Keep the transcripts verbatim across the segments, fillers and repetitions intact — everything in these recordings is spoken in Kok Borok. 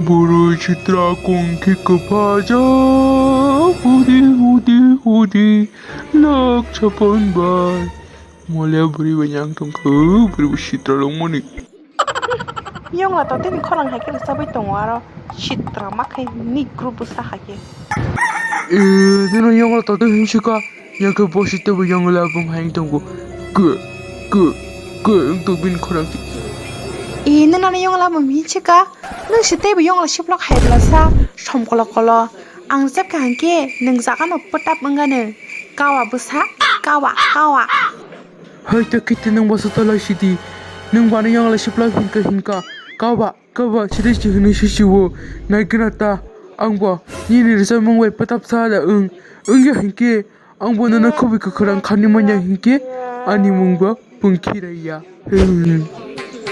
Bwrwi sitra kongkhe kwphaja, hudi hudi hudi, lok chapon bai. Mole bwrwi bai yang tongkha, bwrwi bo sitra longmani. Yongla to tini khorang hai khe rwchabwi tongo, aro sitra ma khe ni group bwsa hai khe. Eh, nino yongla to tini hinsuka, yang khe bo sitra bo yongla bum hai tongo. Khe, khe, khe, wng tong bini khorang. Eh, nino yongla bum hinsuka, nwng sitei bo yongla siplok hai bwlasa, som kolo kolo. Ang jeb kha hwnkhe nwng jaga no pwtap wngano. Kawa bwsa, kawa, kawa. Hai ta kiti nwng bwsa ta lai sidi. Nwng bani yang lai siplai hinka hinka. Kaba, kaba, sidi si hwnwi sisi o. Nai gana ta. Ang bo nini rwchapmung bai pwtap sa da wng. Wng ya hinkhe ang bo nono khobwi kwkhwrang kharni manya hinkhe ani mung bo pungkhiraya. Hmm.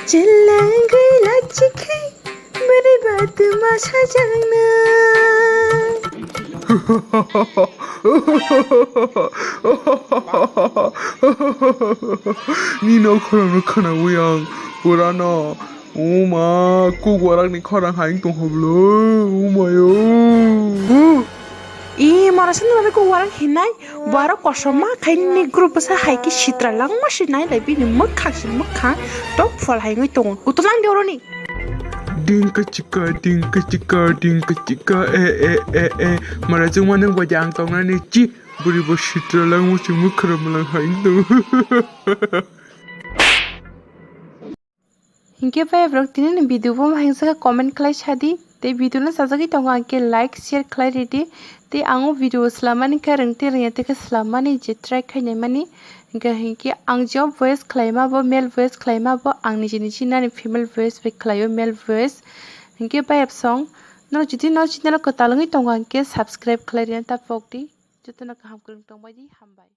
Chwlangwi lachikhe. Bwrwi ba twma sajaknai. Nino khorang no khwnawi ang purano. Oma, kuk warak ni khorang hai tong hoblo. Omayo. I, mara sandra ni kuk warak hinai. Bwaro kosom ma khai ni group bwsa hai khe sitra langma si nai lai bini mwkhang si mwkhang tok phol hai wngwi tongo. Utulang de oroni. Ding ka chika, ding ka chika, ding ka chika, eh, eh, eh, eh. Mara jung ma nung ba jang tong na ni chi. Buri bo sitra langma si mwkhra malang hai tong. Hinkhe bai borok tini ni video bo hingsa khe comment khlai sadi, tei video no sajagwi tongo ang khe like share khlai ridi, tei ang o video swlamani khe rwng tei rwngya tei khe swlammani je try khainai mani, hinkhe hinkhe ang je o voice khlaima bo male voice khlaima bo ang niji niji nani female voice bai khlaio male voice, hinkhe bai absong no jodi no channel o kwtal wngwi tongo ang khe subscribe khlai rina ta pokdi, jotono kaham kwrwng tongbaidi hambai.